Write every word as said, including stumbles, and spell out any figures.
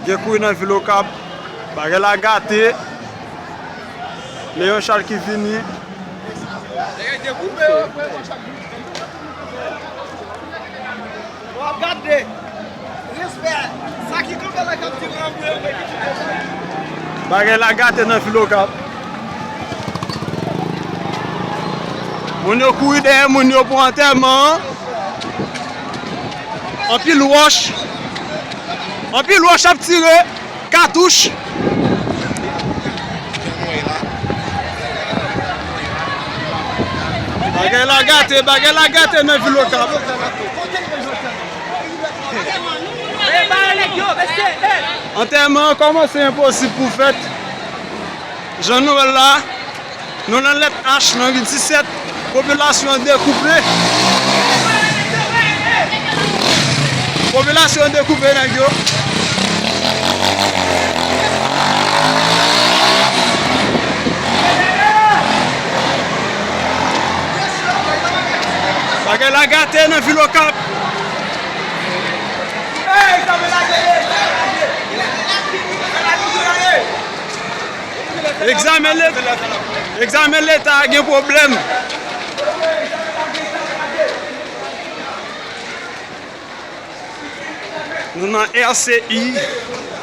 Gen kouri nan vil Okap. Bagay la gate. Leon Charles ki vini. W ap gade. Respè. Sa ki kanpe la k ap di ranbwe yo, men ki ti. Bagay la gate nan vil Okap. Moun yo kouri dèyè moun yo pou antèman an. Anpil wòch. Anpil wòch ap tire. Katouch. Bagay la gate, bagay la gate nan vil Okap. Antèman an kòmanse enposib pou fèt. Jan nou wè l la, nou nan lèt H, nan ri disèt, popilasyon an dekoupe. Popilasyon an dekoupe nèg yo. Bagay la gate nan vil Okap. Egzamen Leta, egzamen Leta a gen pwoblèm. Nou nan R C I.